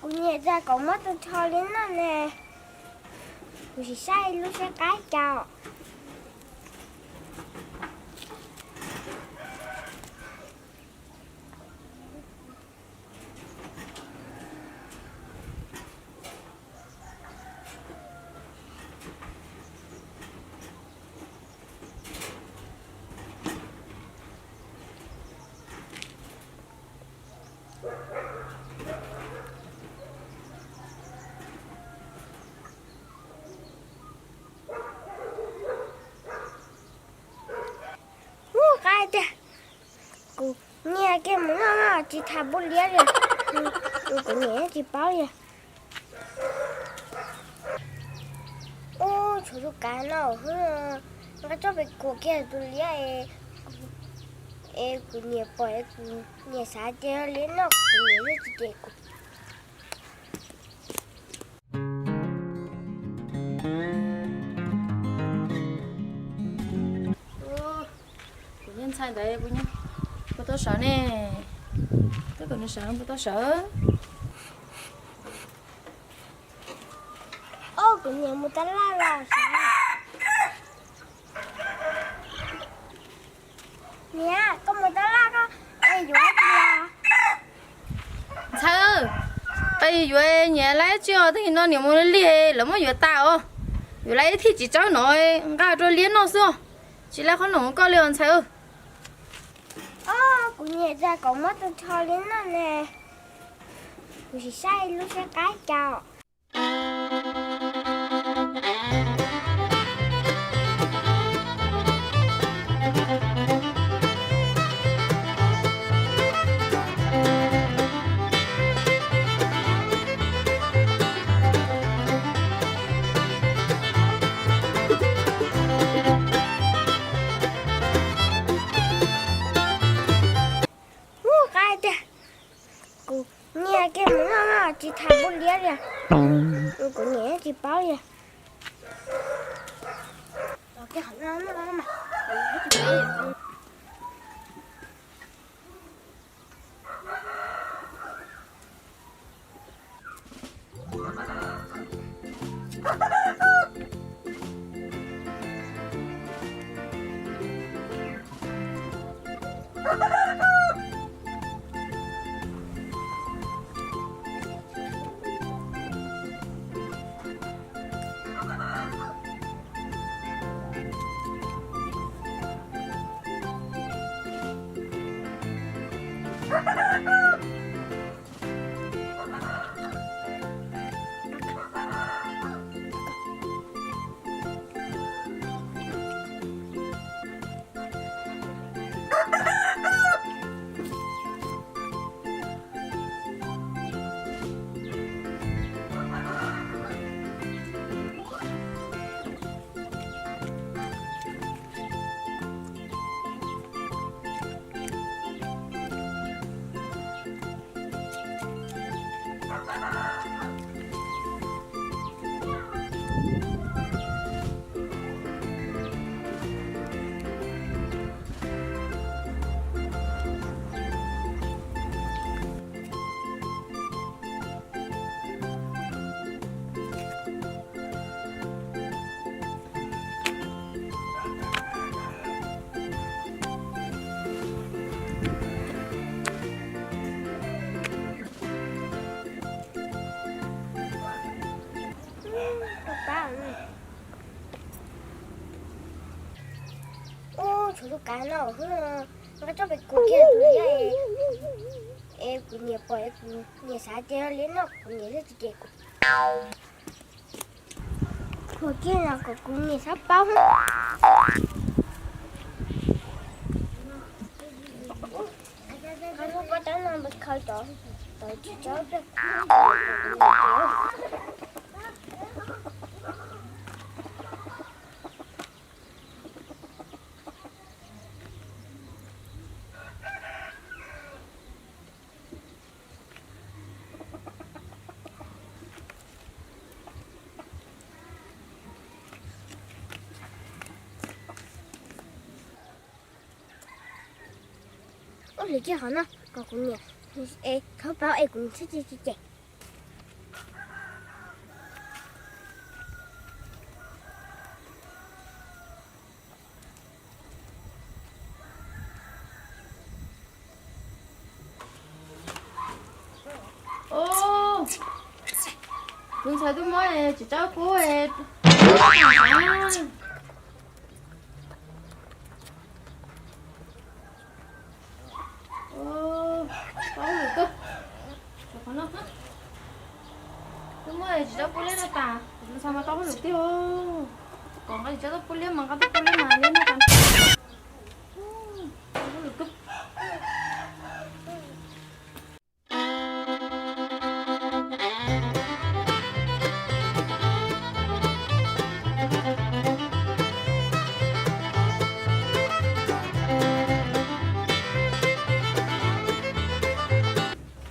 Kuv niam tias kom muab tus tsho li noj ne, kuv sim saib lub siab qab cas. Ub, qab tiag, kuv niam kiag mus noj no tsis tham npua liab li, kuv niam tsis paub li. Ub, tshuav tus kav no, nqa tsob pem kuam kiag tus liab es kuv niam pom, kuv niam xav tias liab noj kuv niam yeej tsis cem kuv. Kuv niag ntxhais ntawd puas tau sawv ne? Twb kom nws sawv puas tau sawv? Ob, kuv niam mus tab laj los. Niam, koj mus tab laj koj yuav dab tsi los? Ntxhais, qe yuav nyiam lab tsi os, twb no niam mus liag lawv muab yuav tas os. Yuav lab ib thij txiv tsawb no nqa rau liab noj xwb os. Tsis lab qhob noom koj li os ntxhais. Ob, kuv niam tias kom muab tus tsho li noj ne, kuv sim saib lub siab qab cas. Ub, qab tiag, kuv niam kiag mus noj no tsis tham npua liab li, kuv niam yeej tsis paub li. Ub, tshuav tus kav no, nqa tsob pem kuam kiag tus liab es kuv niam pom, kuv niam xav tias liab noj kuv niam yeej tsis cem kuv. Kuam kiag no kom kuv niam txhob paub. Lub pob tawb no npawg khaws cov tawv tsis tsaub pliag. Ub, lwm kiag qhov no kom kuv niam, es txhob paub es kuv niam txhob tsis cem. Tus ntxhais twb mob tsis txawj pub. Tau hauj lwm kawg. Twb muaj tsis txawj pub liab no tas, tus ntxhais mas tau hauj lwm tiag. Kom nqa tsis txawj pub liab mas nqa tuaj pub liab mas liab no tas. Tau hauj lwm kawg.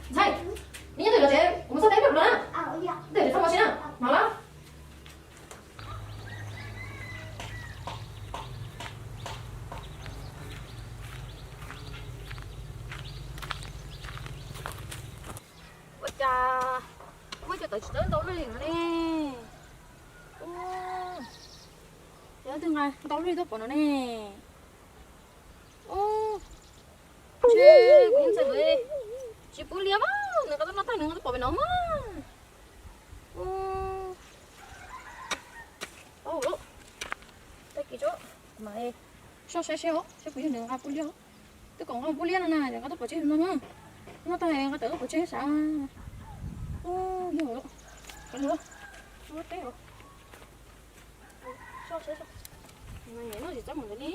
Ntxhais, neb nyob twg los tsev, kuv mus txog teb rau kuv na. Ntxhais, txhob mus tsev na, hnov lawm. Ua cas muaj cov tawv tsis txawj ntau luaj li no ne? Ua, cov twg nqa ntau luaj li tuaj pom no ne? Ua, ntshe kuv ntxhais tsis pub liab mas nws nqa tuaj noj tag nws nqa tuaj pom pem no mas. Ua, tau lawm, tag kis tso, kuv mam soj saib seb os, saib puas yog nws nqa pub liab. Twb kom nqa pub liab no na, nqa tuaj pov tseg no na. Noj tag nqa tawm tuaj pov tseg sav. Ua, yog lawm, kav liam, muab teb os. Soj saib, noj tsis txawj mus ntawd li.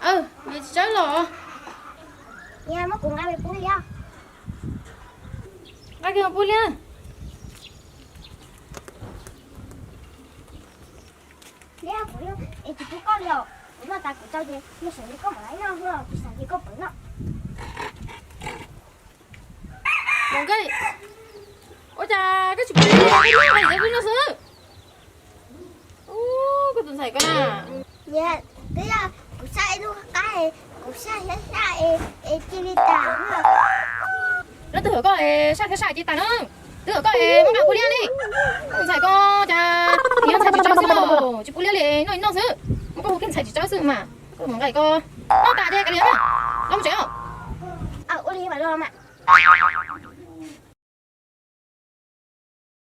Aw, nws tsis txawj los. Muab kuv nqa pub liab. Nqa kiag pub liab. Liab, kuv es tsis pub koj li os. Kuv noj tas kuv tau ces nws xav li koj mam li noj, kuv xav li koj puas noj. Ua cas koj tsis pub liab, koj nqa pub liab xwb. Ub, koj tus ntxhais koj na. Twb yog kuv saj ib lub qab, kuv saj saj saj es cia li tas. Leej twg hais koj saj saj saj cia tas na? Twb hais koj es muab nqa pub liab li. Koj tus ntxhais koj cas yog ntxhais tsis tsawb xwb, tsis pub liab li, noj noj xwb. Muab koj hu kiag ntxhais tsis tsawb xwb mas. Koj mus nqa koj noj tas ces kav liam na. Los mus tsev os. Ua li mas los mas.